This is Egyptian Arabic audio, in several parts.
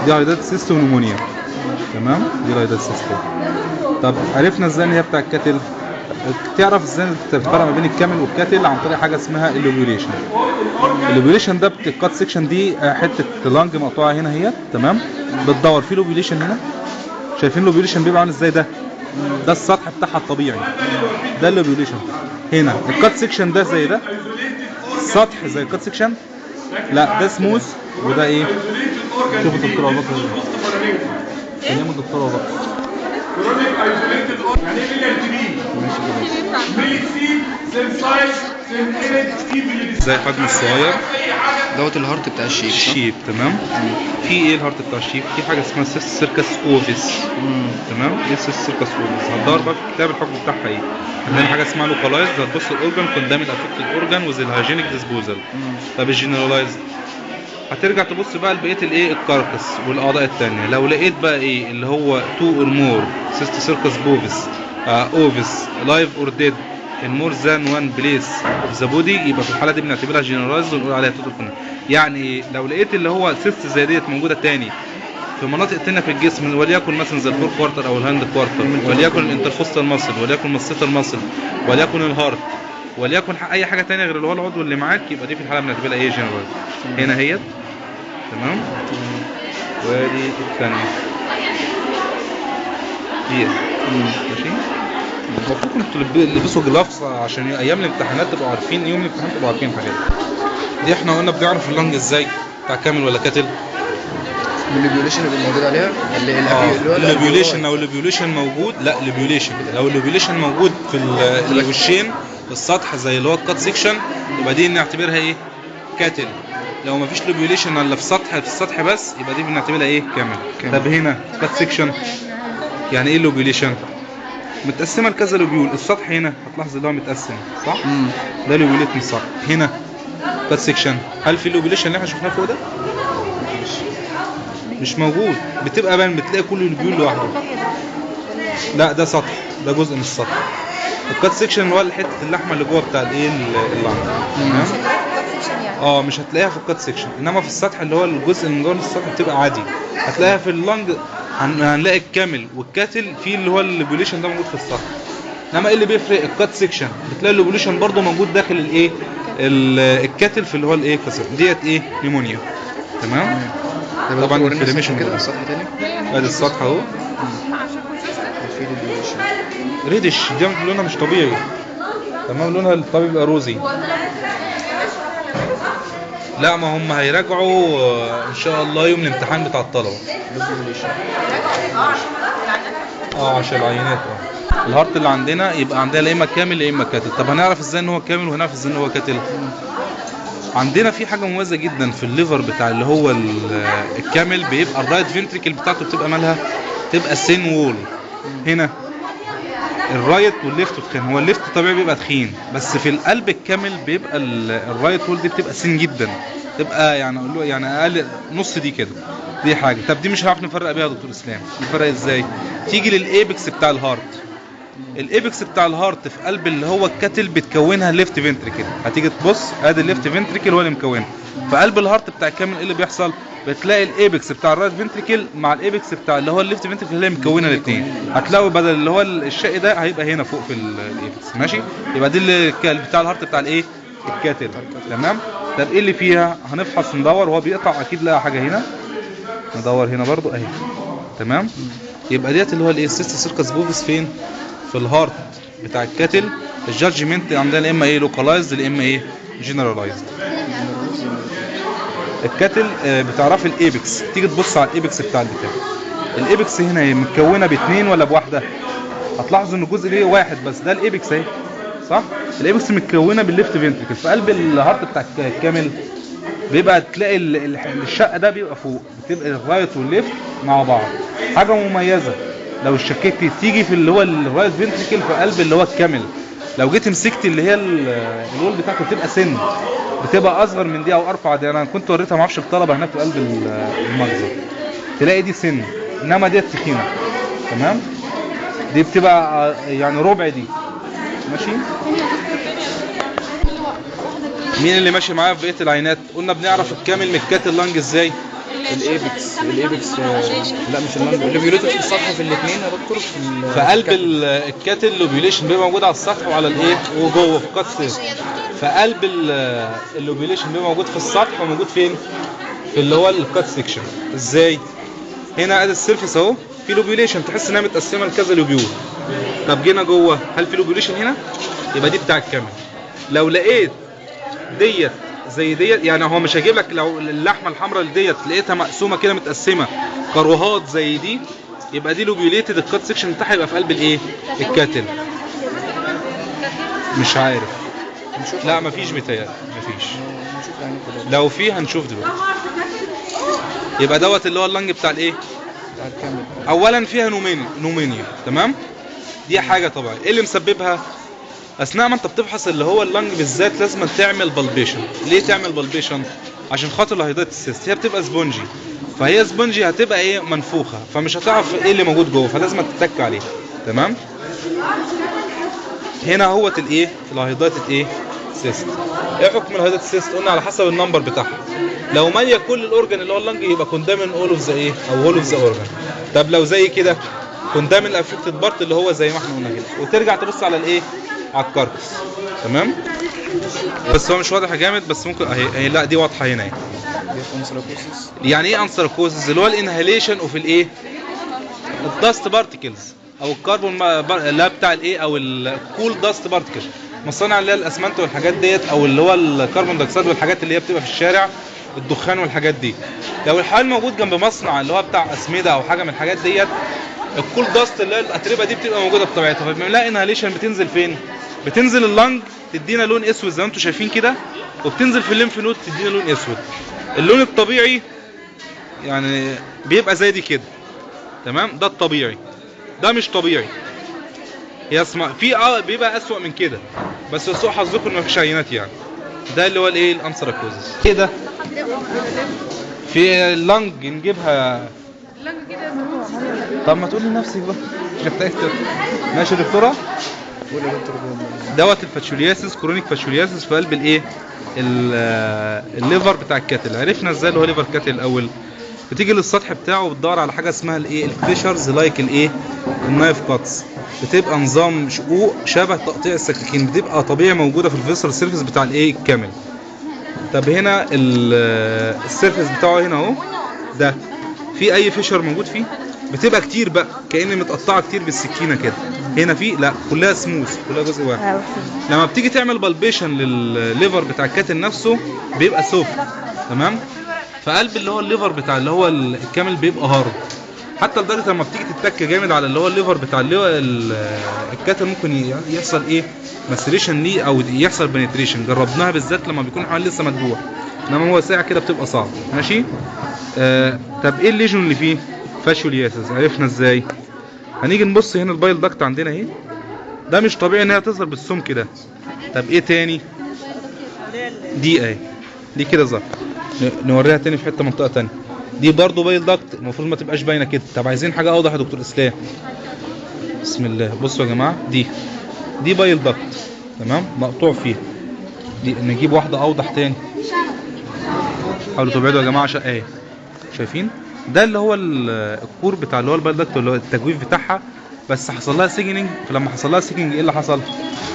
دي hydatid cyst و pneumonia، تمام؟ دي hydatid cyst. طب عرفنا ازاي ان هي بتاع ال cattle؟ تعرف ازاي انت بتفرق ما بين ال camel وال cattle؟ عن طريق حاجة اسمها ال lobulation. ال lobulation ده ال cut section دي حتة lung مقطوعة هنا اهي، تمام؟ بتدور في lobulation هنا، شايفين lobulation بيبقى عامل ازاي؟ ده السطح بتاعها الطبيعي، ده ال lobulation. هنا ال cut section ده زي ده سطح زي ال cut section؟ لا، ده سموث وده ايه؟ شوفوا الدكتور ابو بكر، كلموا الدكتور ابو بكر. chronic isolated، يعني ايه miliary TB؟ ماشي خلاص. millet seed، same size، same image، evenly. زي الحجم الصغير. دوت ال heart بتاع ال sheep، صح؟ ال sheep، تمام. في ايه ال heart بتاع ال sheep؟ في حاجة اسمها cysticercus ovis، تمام؟ ايه cysticercus ovis؟ هتدور بقى في كتاب الحكم بتاعها ايه. عندنا حاجة اسمها localized، هتبص ال organ condemned affected organ with ال hygienic disposal. طب ال generalized هترجع تبص بقى لبقية الايه؟ ال carcass والاعضاء الثانيه. لو لقيت بقى ايه اللي هو 2 or more cysticercus bovis ovis live or dead in more than one place of the body، يبقى في الحالة دي بنعتبرها generalized ونقول عليها total. يعني ايه؟ لو لقيت اللي هو cyst زي ديت موجودة تاني في مناطق تانية في الجسم، وليكن مثلا زي ال fore quarter او ال hind quarter، وليكن ال intercostal muscle، وليكن masseter muscle، وليكن ال heart، وليكن اي حاجة تانية غير اللي هو العضو اللي معاك، يبقى دي في الحالة بنعتبرها ايه؟ generalized. هنا هي، تمام؟ وادي الثانية دي، ماشي؟ المفروض انتوا تلبسوا gloves عشان ايام الامتحانات تبقوا عارفين، يوم الامتحان تبقوا عارفين الحاجات دي. احنا قلنا بنعرف ال lung ازاي بتاع camel ولا cattle؟ من ال lobulation اللي موجود عليها اللي اللي هو ال lobulation، لو ال lobulation موجود، لا، lobulation، لو ال lobulation موجود في الوشين السطح زي اللي هو ال cut section، يبقى دي نعتبرها ايه؟ cattle. لو مفيش lobulation الا في السطح بس، يبقى دي بنعتبرها ايه؟ camel. camel. طب هنا cut section، يعني ايه lobulation؟ متقسمه لكذا lobule. السطح هنا هتلاحظ اللي هو متقسم، صح؟ ده lobulate من السطح. هنا cut section، هل في lobulation اللي احنا شفناه فوق ده؟ مش موجود، بتبقى بان بتلاقي كل lobule لوحده. لا، ده سطح، ده جزء من السطح. ال cut section هو حتة اللحمة اللي جوه بتاع الايه؟ ال lung، تمام؟ مش هتلاقيها في ال cut section يعني؟ اه، مش هتلاقيها في ال cut section، انما في السطح اللي هو الجزء اللي من جوه السطح بتبقى عادي هتلاقيها في ال lung. هنلاقي ال camel وال cattle في اللي هو ال lobulation ده موجود في السطح. انما ايه اللي بيفرق؟ ال cut section بتلاقي ال lobulation برضو موجود داخل الايه؟ ال cattle في اللي هو الايه؟ كسر ديت ايه؟ pneumonia، تمام؟ طبعا وريني السطح inflammation كده. برضو. السطح تاني. ادي السطح اهو. في lobulation. reddish، دي لونها مش طبيعي، تمام؟ لونها الطبيعي بيبقى rosy. لا، ما هم هيراجعوا ان شاء الله يوم الامتحان بتاع الطلبه. lobulation. اه، عشان العينات. ال heart اللي عندنا يبقى عندنا يا اما camel يا اما cattle. طب هنعرف ازاي ان هو camel وهنعرف ازاي ان هو cattle؟ عندنا في حاجة مميزة جدا في ال liver بتاع اللي هو ال camel، بيبقى ال right ventricle بتاعته بتبقى مالها؟ تبقى thin wall. هنا ال right وال left تخين. هو ال left طبيعي بيبقى تخين، بس في القلب ال camel بيبقى ال right wall دي بتبقى thin جدا، تبقى يعني اقول له يعني اقل نص دي كده. دي حاجه. طب دي مش هنعرف نفرق بيها يا دكتور اسلام. نفرق ازاي؟ تيجي لل apex بتاع ال heart. ال apex بتاع ال heart في قلب اللي هو ال cattle بتكونها ال left ventricle. هتيجي تبص، ادي ال left ventricle هو اللي مكونها. في قلب ال heart بتاع ال camel ايه اللي بيحصل؟ بتلاقي ال apex بتاع ال right ventricle مع ال apex بتاع اللي هو ال left ventricle اللي مكونة الاثنين. هتلاقوا بدل اللي هو الشق ده هيبقى هنا فوق في ال apex، ماشي؟ يبقى دي اللي بتاع ال heart بتاع الايه؟ ال cattle، تمام؟ طب ايه اللي فيها؟ هنفحص ندور، وهو بيقطع اكيد لقى حاجة هنا. ندور هنا برضو، اهي، تمام؟ يبقى ديت اللي هو الايه؟ cysticercus bovis. فين؟ في ال heart بتاع ال cattle. ال judgment عندنا يا اما ايه؟ localized، يا اما ايه؟ generalized. ال cattle بتعرفي ال apex، تيجي تبص على ال apex بتاع البتاع. ال apex هنا هي متكونه باثنين ولا بواحده؟ هتلاحظوا ان الجزء ده واحد بس، ده ال apex اهي، صح؟ ال apex متكونه بال left ventricle. في قلب ال heart بتاع ال camel بيبقى تلاقي الشق ده بيبقى فوق، بتبقى ال right وال left مع بعض. حاجة مميزه، لو شكيت تيجي في اللي هو ال right ventricle في قلب اللي هو ال camel، لو جيت مسكت اللي هي ال wall بتاعته بتبقى thin، بتبقى اصغر من دي او ارفع. دي انا كنت وريتها ما اعرفش الطلبة هناك في قلب المخزن. تلاقي دي thin انما دي تخينه، تمام؟ دي بتبقى يعني ربع دي، ماشي؟ مين اللي ماشي معايا في بقية العينات؟ قلنا بنعرف ال camel من ال cattle lung ازاي؟ ال apex، ال apex، لا مش ال lung، ال lobulated في السطح في الاثنين يا دكتور، في في قلب ال cattle lobulation بيبقى موجود على السطح وعلى الايه وجوه في cut. في قلب ال lobulation بيبقى موجود في السطح وموجود فين؟ في اللي هو ال cut section. ازاي؟ هنا ادي ال surface اهو، في lobulation تحس انها متقسمه لكذا lobule. طب جينا جوه، هل في lobulation هنا؟ يبقى دي بتاع ال camel. لو لقيت ديت زي ديت، يعني هو مش هيجيب لك، لو اللحمة الحمراء اللي ديت لقيتها مقسومة كده متقسمه كروهات زي دي، يبقى دي lobulated، ال cut section بتاعها يبقى في قلب الايه؟ ال cattle. مش عارف. هنشوف. لا مفيش، متهيألي مفيش. هنشوف يعني كده. لو في هنشوف دلوقتي. يبقى دوت اللي هو ال lung بتاع الايه؟ بتاع ال camel. اولا فيها pneumonia، تمام؟ دي حاجة طبيعية. ايه اللي مسببها؟ اثناء ما انت بتفحص اللي هو ال lung بالذات لازم تعمل palpation. ليه تعمل palpation؟ عشان خاطر ال hydatid cyst هي بتبقى spongy، فهي spongy هتبقى ايه؟ منفوخه، فمش هتعرف ايه اللي موجود جوه، فلازم تتك عليه، تمام؟ هنا هوت الايه؟ ال hydatid ايه؟ cyst. ايه حكم ال hydatid cyst؟ قلنا على حسب ال number بتاعها. لو ماليه كل ال organ اللي هو ال lung يبقى condemn all of the ايه؟ او whole of the organ. طب لو زي كده condemn ال affected part اللي هو زي ما احنا قلنا كده، وترجع تبص على الايه؟ على ال carcass، تمام؟ بس هو مش واضح جامد، بس ممكن اهي اهي، لا دي واضحة هنا اهي. دي anthracosis. يعني ايه anthracosis؟ اللي هو ال inhalation of الايه؟ ال dust particles او الكربون لا بتاع الايه او ال coal dust particle، مصانع اللي هي الاسمنت والحاجات ديت، او اللي هو ال carbon dioxide والحاجات اللي هي بتبقى في الشارع، الدخان والحاجات دي. لو الحيوان موجود جنب مصنع اللي هو بتاع اسمده او حاجة من الحاجات ديت، ال coal dust اللي هي الاتربه دي بتبقى موجودة بطبيعتها، فبنلاقي inhalation بتنزل فين؟ بتنزل ال lung تدينا لون اسود زي ما انتم شايفين كده، وبتنزل في ال lymph node تدينا لون اسود. اللون الطبيعي يعني بيبقى زي دي كده، تمام؟ ده الطبيعي، ده مش طبيعي. يا اسمع في بيبقى اسوأ من كده، بس سوء حظكم ان مفيش عينات يعني. ده اللي هو الايه؟ ال anthracosis كده. في ال lung نجيبها. طب ما تقولي لنفسك بقى، مش محتاج ماشي يا دكتورة. قول يا دكتور. دوت ال fascioliasis، chronic fascioliasis في قلب الايه؟ ال liver بتاع ال cattle. عرفنا ازاي اللي هو liver cattle؟ الاول بتيجي للسطح بتاعه وبتدور على حاجة اسمها الايه؟ ال fissures like الايه؟ ال knife cuts، بتبقى نظام شقوق شبه تقطيع السكاكين، بتبقى طبيعي موجودة في ال visceral surface بتاع الايه؟ ال camel. طب هنا ال surface بتاعه هنا اهو، ده في اي fissure موجود فيه؟ بتبقى كتير بقى كأن متقطعه كتير بالسكينة كده. هنا في لا، كلها سموث، كلها جزء واحد. لما بتيجي تعمل palpation لل liver بتاع ال cattle نفسه بيبقى soft، تمام؟ فقلب اللي هو ال liver بتاع اللي هو ال camel بيبقى hard، حتى لدرجة لما بتيجي تتك جامد على اللي هو ال liver بتاع اللي هو ال cattle ممكن يحصل ايه؟ maceration ليه او يحصل penetration. جربناها بالذات لما بيكون حوالي لسه مدبوح، انما هو ساعة كده بتبقى صعب. ماشي؟ طب ايه ال lesion اللي فيه؟ fascioliasis. عرفنا ازاي؟ هنيجي نبص هنا ال bile duct عندنا اهي، ده مش طبيعي ان هي تظهر بالسمك ده. طب ايه تاني؟ دي اهي، دي كده ظهر، نوريها تاني في حتة منطقة تانية. دي برضو bile duct المفروض ما تبقاش باينة كده. طب عايزين حاجة اوضح يا دكتور اسلام. بسم الله. بصوا يا جماعة، دي bile duct، تمام؟ مقطوع فيها. دي نجيب واحدة اوضح تاني. حاولوا تبعدوا يا جماعة عشان ايه؟ شايفين ده اللي هو ال core بتاع اللي هو ال bile duct اللي هو التجويف بتاعها، بس حصل لها thickening. فلما حصل لها thickening ايه اللي حصل؟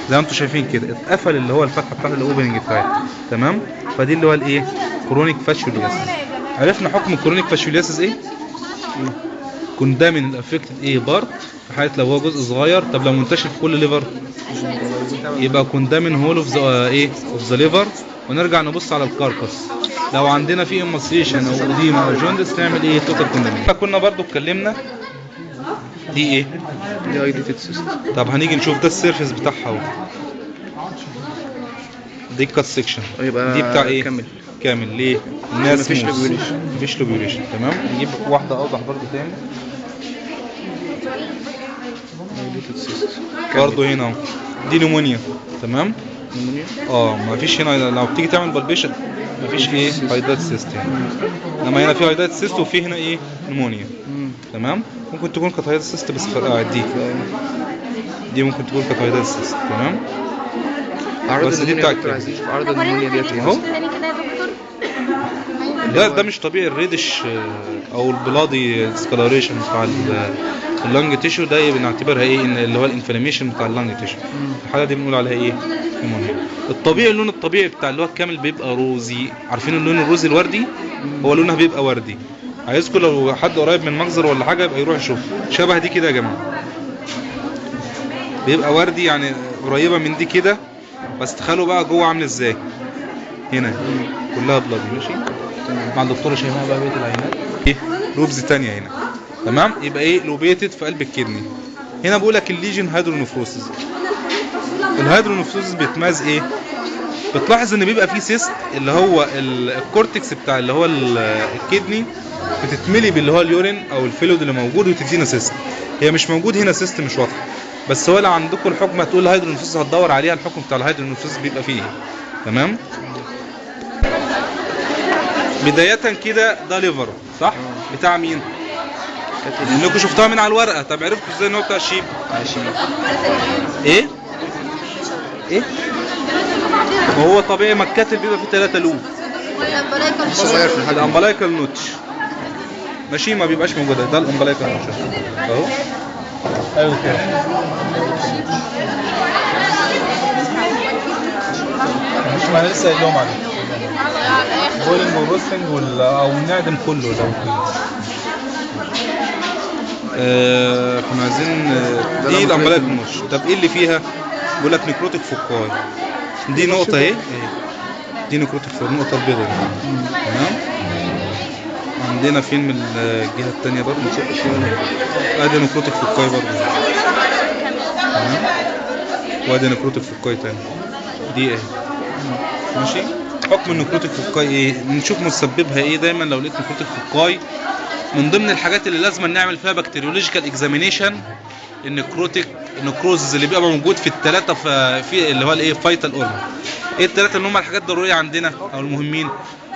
زي ما انتم شايفين كده اتقفل اللي هو الفتحة بتاعت ال opening بتاعتها، تمام؟ فدي اللي هو الايه؟ chronic fascioliasis. عرفنا حكم ال chronic fascioliasis ايه؟ condemn ال affected ايه؟ part في حاله لو هو جزء صغير. طب لو منتشر في كل liver يبقى condemn whole of the ايه؟ of the liver. ونرجع نبص على ال carcass، لو عندنا في emaciation او edema او jaundice نعمل ايه؟ total condemn. كنا برضو اتكلمنا دي ايه؟ دي hydatid cyst. طب هنيجي نشوف ده ال surface بتاعها اهو، دي ال cut section. يبقى دي بتاع ايه؟ camel. camel. ليه؟ الناس مفيش smooth. lobulation. مفيش lobulation، تمام؟ نجيب واحدة اوضح برضو تاني. hydatid cyst. برضو هنا اهو، دي pneumonia، تمام؟ pneumonia. مفيش هنا لو بتيجي تعمل palpation مفيش ايه؟ hydatid cyst يعني. انما هنا في hydatid cyst وفي هنا ايه؟ pneumonia، تمام؟ ممكن تكون كانت hydatid cyst بس فرقعت. دي ممكن تكون كانت hydatid cyst، تمام؟ اعراض بس دي ال pneumonia بتاع يا دكتور، الكلى. عايزين نشوف اعراض طب ورينا ال pneumonia ديت الحاجات ايه. اهو. تاني كده يا دكتور. اللي لا ده مش طبيعي. ال reddish او ال bloody discoloration بتاع ال lung tissue ده بنعتبرها ايه؟ ان اللي هو ال inflammation بتاع ال lung tissue. الحالة دي بنقول عليها ايه؟ pneumonia. الطبيعي، اللون الطبيعي بتاع اللي هو ال camel بيبقى rosy. عارفين اللون ال rosy الوردي؟ هو لونها بيبقى وردي. عايزكم لو حد قريب من مجزر ولا حاجة يبقى يروح يشوف شبه دي كده يا جماعه، بيبقى وردي يعني قريبه من دي كده، بس تخيلوا بقى جوه عامل ازاي. هنا كلها bloody. ماشي مع الدكتورة شيماء بقى بقية العينات. ايه lobes تانية هنا. تمام، يبقى ايه؟ lobated في قلب ال kidney. هنا بقول لك ال lesion hydronephrosis. ال hydronephrosis بيتميز ايه؟ بتلاحظ ان بيبقى فيه cyst اللي هو ال cortex بتاع اللي هو ال kidney بتتملي باللي هو ال urine او ال fluid اللي موجود وتدينا cyst. هي مش موجود هنا cyst، مش واضحه، بس هو لو عندكم الحكم هتقول ال hydronephrosis هتدور عليها، الحكم بتاع ال hydronephrosis بيبقى فيه ايه. تمام، بداية كده ده liver صح؟ بتاع مين؟ انكم شفتوها من على الورقة. طب عرفتوا ازاي ان هو بتاع ال sheep؟ عايشين. ايه؟ ايه؟ وهو طبيعي ما ال cattle بيبقى فيه 3 lobe. صغير في الحجم. ال umbilical notch ماشي، ما بيبقاش موجودة. ده ال umbilical notch اهو. ايوه كده. مش ما انا لسه قايل لهم عليه boiling و roasting او نعدم كله لو في. كنا عايزين دي ال umbilical notch. طب ايه اللي فيها؟ بيقول لك necrotic foci. دي نقطة اهي اهي. دي necrotic foci، النقطة البيضاء دي. تمام، عندنا فين من الجهة التانية برضه؟ ادي necrotic foci برضه. تمام، وادي necrotic foci تاني دي اهي. ماشي، حكم ال necrotic foci ايه؟ نشوف مسببها ايه. دايما لو لقيت necrotic foci من ضمن الحاجات اللي لازم نعمل فيها bacteriological examination ال necrotic necrosis اللي بيبقى موجود في الثلاثة في اللي هو الايه؟ vital organ. ايه الثلاثة اللي هم الحاجات الضرورية عندنا او المهمين؟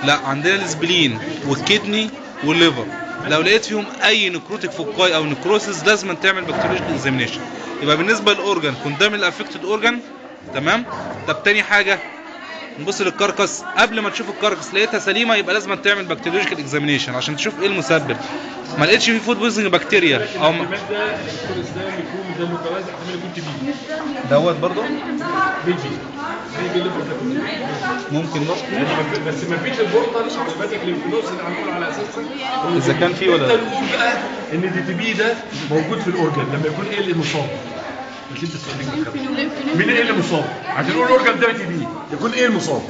لا عندنا ال spleen وال kidney وال liver. لو لقيت فيهم اي necrotic foci او necrosis لازم تعمل bacteriological examination. يبقى بالنسبة لل organ condemn ال affected organ. تمام. طب تاني حاجة نبص لل carcass. قبل ما تشوف ال carcass لقيتها سليمة يبقى لازم تعمل bacteriological examination عشان تشوف ايه المسبب. ما لقيتش فيه food poisoning bacteria او الاحتمال ده الدكتور اسلام يكون ده localized، احتمال يكون TB. دوت برضه maybe maybe liver ده كله. ممكن برضه. يعني بس ما فيش ال portal او ال hepatic lymph nodes اللي هنقول على اساسها اذا كان فيه ولا انت لا. نقول بقى ان دي TB ده موجود في ال organ لما يكون ايه اللي مصاب؟ مش انت السؤال اللي مين ايه اللي مصاب؟ عشان نقول ال organ ده TB يكون ايه المصاب؟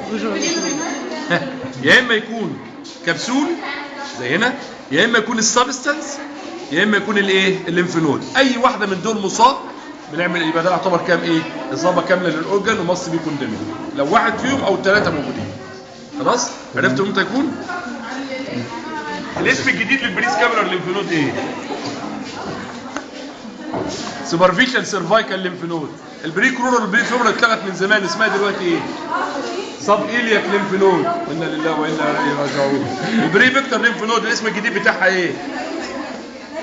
ها، يا اما يكون كبسول زي هنا، يا اما يكون ال substance، يا اما يكون الايه؟ ال lymph node. اي واحدة من دول مصاب بنعمل يبقى ده يعتبر كام ايه؟ اصابه كاملة لل organ و must be condemned لو واحد فيهم او الثلاثة موجودين. خلاص؟ عرفتوا امتى يكون؟ الاسم الجديد لل prescapular lymph node ايه؟ superficial cervical lymph node. ال precrural prefemoral اتلغت من زمان، اسمها دلوقتي ايه؟ subiliac lymph node. انا لله وانا اليه راجعون. ال prepectoral lymph node الاسم الجديد بتاعها ايه؟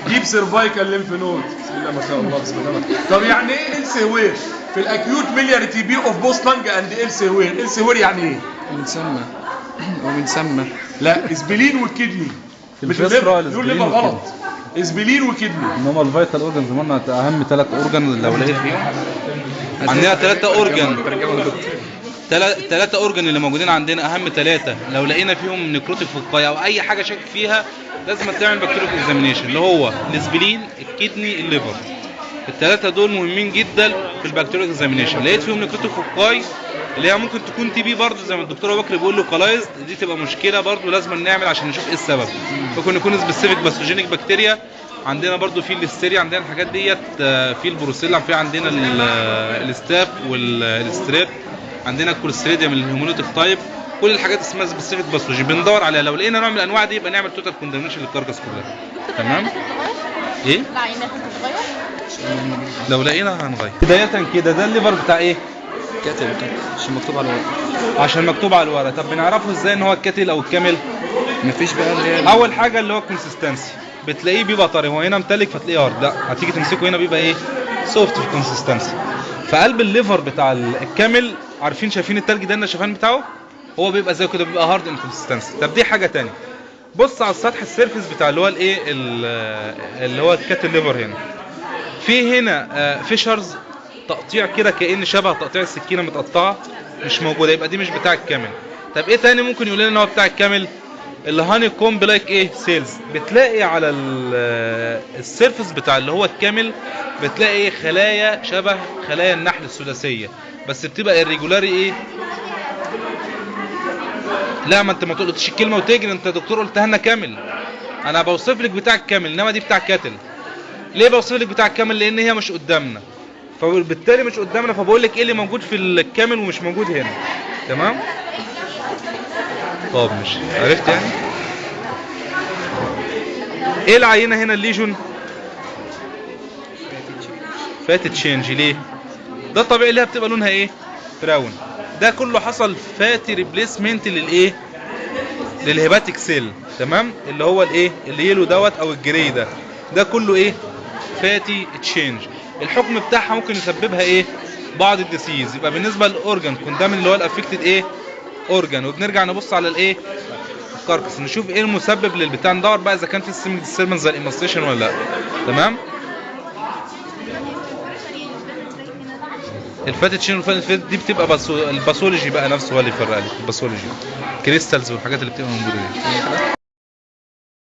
deep cervical lymph node. بسم الله ما شاء الله، بسم الله. طب يعني ايه elsewhere؟ في ال acute miliary TB of both lung and elsewhere. elsewhere يعني ايه؟ من ثم ومن ثم لا spleen وال kidney. في مش ال viscera ال liver. يقول ال spleen liver غلط. وال kidney. spleen و kidney. انما ال vital organs قلنا اهم 3 organ لو لقيت فيهم عندنا 3 organ، 3 organ اللي موجودين عندنا اهم 3، لو لقينا فيهم necrotic foci او اي حاجة شاكك فيها لازم تعمل bacterial examination اللي هو ال spleen ال kidney ال liver. الثلاثة دول مهمين جدا في ال bacterial examination. لقيت فيهم necrotic foci اللي هي ممكن تكون TB برضه زي ما الدكتور ابو بكر بيقول localized، دي تبقى مشكلة برضه لازم نعمل عشان نشوف ايه السبب. ممكن يكون specific pathogenic bacteria. عندنا برضه في الليستيريا، عندنا الحاجات ديت، في البروسيلا، في عندنا ال staph وال strep، عندنا ال clostridium ال hemolytic type. كل الحاجات اسمها specific pathology بندور عليها. لو لقينا نوع من الانواع دي يبقى نعمل total condemnation لل carcass كلها. تمام. ايه العينات هتتغير؟ لو لقينا هنغير. بداية كده ده ال liver بتاع ايه؟ cattle cattle عشان مكتوب على الورق. عشان مكتوب على الورق. طب بنعرفه ازاي ان هو ال cattle او ال camel؟ مفيش بقى اللي هي اول حاجة اللي هو ال consistency، بتلاقيه بيبقى طري. هو هنا متلج فتلاقيه hard، لا هتيجي تمسكه هنا بيبقى ايه؟ soft في ال consistency. فقلب ال liver بتاع ال camel عارفين شايفين التلج ده النشفان بتاعه هو بيبقى زي كده، بيبقى hard in consistency. طب دي حاجة تانية. بص على السطح ال surface بتاع اللي هو الايه اللي هو ال cattle liver. هنا في هنا fissures، تقطيع كده كأن شبه تقطيع السكينة متقطعه، مش موجوده، يبقى دي مش بتاع ال camel. طب ايه تاني ممكن يقول لنا ان هو بتاع ال camel؟ اللي honeycomb like ايه cells، بتلاقي على ال surface بتاع اللي هو ال camel بتلاقي خلايا شبه خلايا النحل السداسيه، بس بتبقى irregular ايه. لا ما انت ما تقولش الكلمة وتجري، انت دكتور قلتها لنا camel، انا بوصف لك بتاع ال camel، انما دي بتاع cattle. ليه بوصف لك بتاع ال camel؟ لان هي مش قدامنا، فبالتالي مش قدامنا، فبقول لك ايه اللي موجود في ال camel ومش موجود هنا. تمام؟ طب مش عرفت يعني ايه العينة هنا؟ ال lesion fatty change. ليه؟ ده الطبيعي اللي هي بتبقى لونها ايه؟ brown. ده كله حصل fatty replacement للايه؟ لل hepatic cell. تمام؟ اللي هو الايه؟ ال yellow دوت او ال gray ده، ده كله ايه؟ fatty change. الحكم بتاعها ممكن يسببها ايه؟ بعض ال disease. يبقى بالنسبة لل organ condemn اللي هو ال affected ايه؟ organ. وبنرجع نبص على الايه؟ ال carcass، نشوف ايه المسبب للبتاع، ندور بقى اذا كان في systemic disturbance زي ال emaciation ولا لا. تمام؟ ال fatty change وال fat دي بتبقى ال pathology بقى نفسه هو اللي يفرق لك، ال pathology crystals والحاجات اللي بتبقى موجودة دي.